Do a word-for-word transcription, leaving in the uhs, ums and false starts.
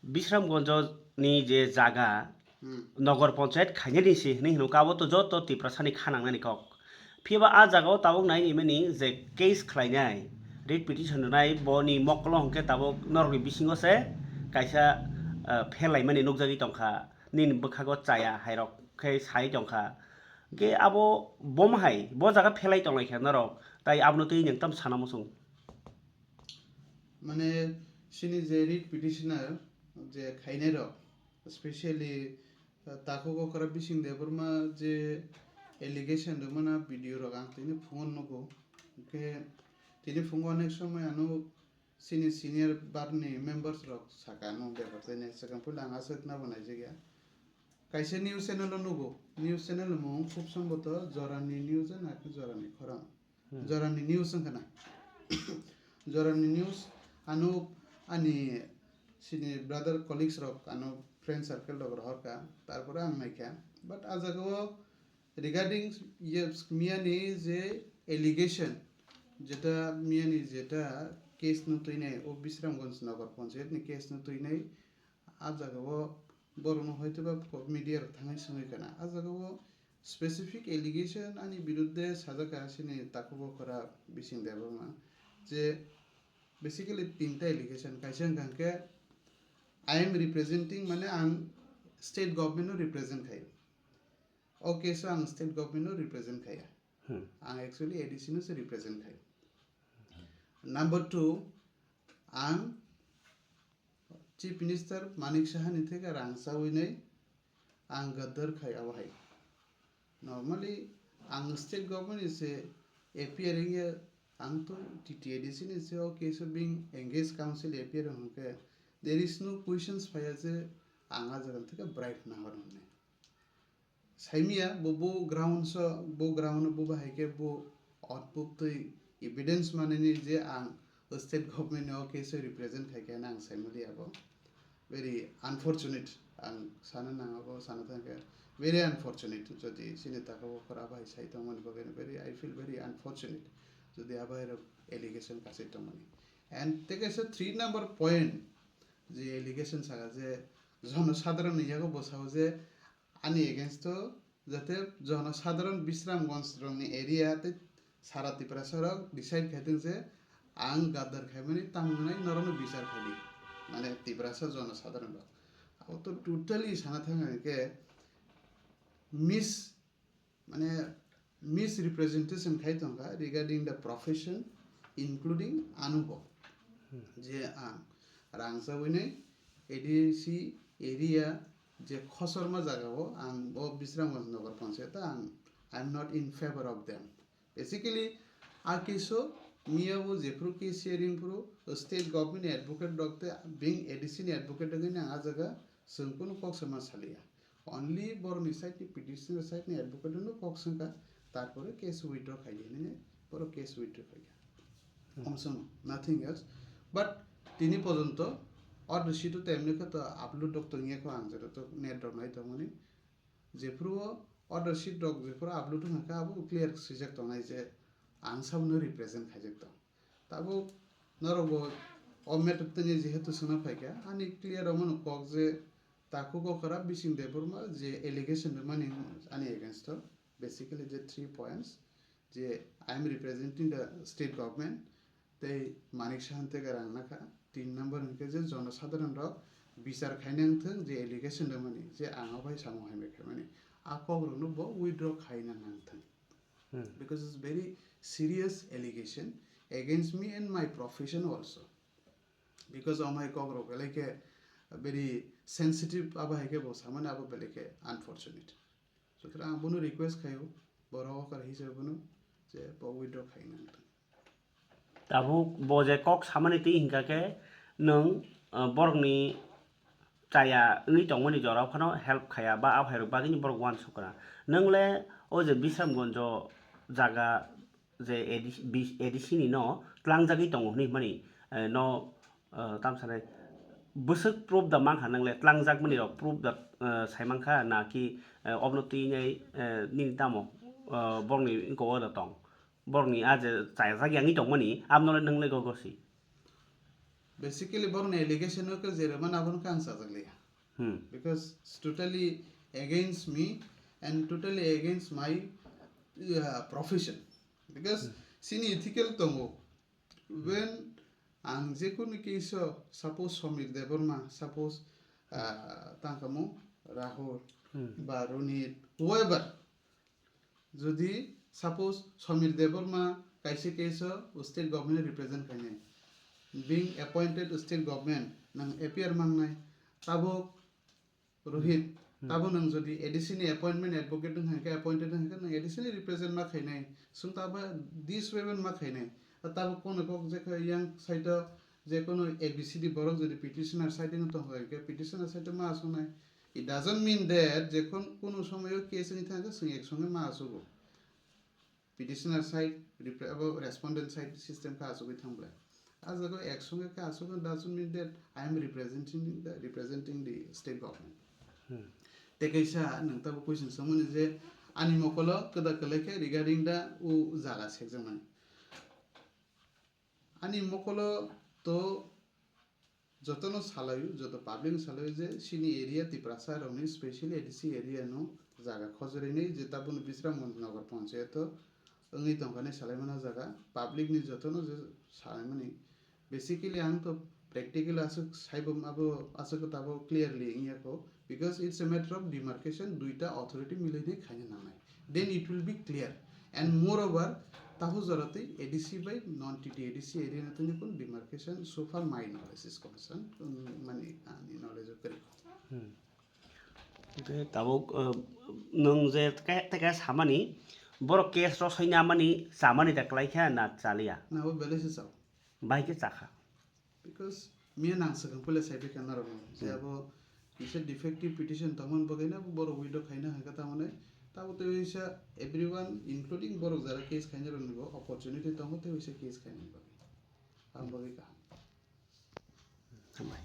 Bisramganj ni je jaga, Hmm. Nogor Panchayat khainani se hinwi hino, abo to joto Tiprasani kha nangnani kok. Phiya ba a jagao tabuk nai nimani je case khlainai, writ petition rwnai, boni mokolo hwnkhe tabuk norokni bisingo se kaisa, ah, phelaimani nukjagwi tongkha, nini bwkhago chaya hairok khe sai tongkha. Hwnkhe abo bomo hai bo jaga phelai tonglaikha norok, tai abono twi nwng tamo sana muchung? Mane, chini je writ petitioner je khainai rok, specially, uh, Takhuk Okra Bising Debbarma je allegation rwmana video rok ang tini phungo nugo. Hwnkhe tini phungo onek somoi ano chini senior bar ni members rok saka ano bebak tei nai swkang puila ang aswk nabo naijak ya. Kaisa news channel o nugo, news channel mung khub somboto Jorani News na khe Jorani Khorang. Hmm. Jorani News wngkha na. Jorani News, ano ani chini brother colleagues rok, ano friend circle rok rohorkha, tarpore ang naikha. But a jagao regarding ye miyani je allegation, jeta miyani jeta case no twinai, o Bisramganj Nagar Panchayat ni case no twinai, a jagao borokno hoitoba media rok thangwi swngwi khana. A jagao specific allegation ani birudde sajak kha chini Takhuk Okra Bising Debbarma je basically tinta allegation. Kaisa wngkha hwnkhe, "I am representing," mane ang state government no represent khaio. O case o ang state government no represent khaiya. Hmm. Ang actually A D C no se represent khaio. Number two, ang Chief Minister Manik Saha ni theke rang chawi nai ang gadar khai abo hai. Normally, ang state government ni se A P R wngya, ang to T T A D C ni se o case o being engaged counsel A P R hwnkhe, there is no questions phaiya je ang a jaga theke bribe nahor hwnwi. Saimia bo, bo ground so, bo ground bo bahai khe bo output twi evidence manani je ang state government ni o case o represent khai khe ang saimali abo. Very unfortunate, ang sana nang abo sana thang khe very unfortunate jodi chini Takhuk Okra bai sai tongmani bagwi very, I feel very unfortunate jodi abai rok allegation kasai tongmani. And tei kaisa three number point je allegation saka je jono sadharon ni yago bo sao je ani against o jate jono sadharon Bisramganj rokni area tei sara Tiprasa rok decide khaithung je ang gadar khaimani tamo wngnai norokno bichar khaidi, mane Tiprasa jono sadharon rok. Abo to totally sana thang khe mis, mane misrepresentation khai tongkha regarding the profession, including anubo. Hmm. Je ang rang chawi nai A D C area je khosorma jagao ang bo Bisramganj Nagar Panchayat ang, I am not in favor of them. Basically, a case o miya bo jephuru case hearing phuru state government ni advocate rok tei being A D C ni advocate wngwi nang a jaga chwng kunu kok sama saliya. Only borokni side ni petitioner side ni advocate no kok swngkha, tarpore case withdraw khaidi hinwi borok case withdraw khaikha. Hmm. Omsong, nothing else. But tini pojonto order sheet o temni khe to upload rok tongya kho ang jora to net rok nai tongmani. Jephuru o order sheet rok jephuru upload wngkha khe abo clear swijak tongnai je ang sabono represent khaijak tong. Tabuk norok bo o matter tini jehetu swngna phaikha, ani clear wngmano kok je Takhuk Okra Bising Debbarma je allegation rwmani ani against o, basically je three points, je I am representing the state government, tei Manik Sahan tei rang nakha, tin number hwnkhe je jonosadharon rok bichar khaina wngthwng je allegation rwmani je ang o bai samung hamya khaimani, a kok rokno bo withdraw khaina nangthwng. Hmm. Because it's very serious allegation against me and my profession also. Because amai kok rok belai khe very sensitive, abo hai khe bo samani abo belai khe unfortunate. Sutra ang bono request khaio, borok okra hisabe bono je bo withdraw khaina wngthwng. Tabuk bo je kok samani twi hinkha khe nwng, ah, borokni chaya wngwi tongmani jorao phano help khaya ba a phairok bagwino borok uansukha. Nwng le o je Bisramganj o jaga je A D C, bis-, A D C ni no tlangjagwi tongo hinwi hwnmani, eh, no, eh, tamsanai bwswk proof da mankha nwng le, tlangjak mani rok proof da, eh, sai mankha na ki, eh, obno twi nai, eh, nini tamo, eh, borokni wngkok o da tong? Borokni a je chayajak yangwi tongmani, abno le nwng le gogo si. Basically borokni allegation o khe jeremani abono khe ang chajakliya. Hmm. Because it's totally against me and totally against my, uh, profession. Because chini ethical tongo. When ang jekunu case o, suppose Somir Debbarma, suppose, uh, tangkamo Rahul, Hmm. ba Ronit, whoever, jodi suppose Somir Debbarma kaisa case o state government represent khainai, being appointed state government nang appear mangnai, tabuk Rohit, Hmm. tabuk nang jodi A D C ni appointment advocate wng kha, appointed wng kha, nang A D C ni represent ma khainai, sung tabuk this way ma khainai, tabuk kono kok je kha yang side o je kono A B C D borok jodi petitioner side o tong kha, petitioner side o ma asuknai, it doesn't mean that je kon-, kono somoy o case wngwi thang kha, chwng ek songe ma asugo. Petitioner side, repre-, abo respondent side system khe achugwi thang belai. A jaga o ek songe khe achugwi doesn't mean that I am representing the, representing the state government. Hmm. Tei kaisa nwng tabuk question swngmani je ani mokolo kwda kwlai khe regarding the o jaga sekjakmani. Ani mokolo to jotono salaio, joto public ni salaio je chini area Tiprasa rokni specially A D C area no jaga khojorwi nai je tabukni Bisramganj Nagar Panchayat o wngwi tongkha nai salaimani jaga public ni jotono je salaimani. Basically ang to practical aswk saibo abo aswk tabuk clearly wngya kho. Because it's a matter of demarcation, duita authority milainai khaina nangnai. Then it will be clear. And moreover, tahu jorati A D C by non T T A D C area na tuni kun demarcation so far my knowledge is concerned, um, mani ani knowledge o kwrwi. Hmm. Tei tabuk, uh, nwng je teka, teka samani, borok case rw soina mani, chamani da kwlai kha na chaliya? Na, o belai se chao. Bai khe chakha. Because miya nang swkang puila sai phikha norok no. Je Hmm. abo kisa defective petition tongmani bagwi no borok withdraw khaina hwnkha tamani. Tabo tei waisa everyone including borok jara case khainai rokni bo opportunity tongo tei waisa case khainani bagwi. Ang bagwi kaham. Hambai.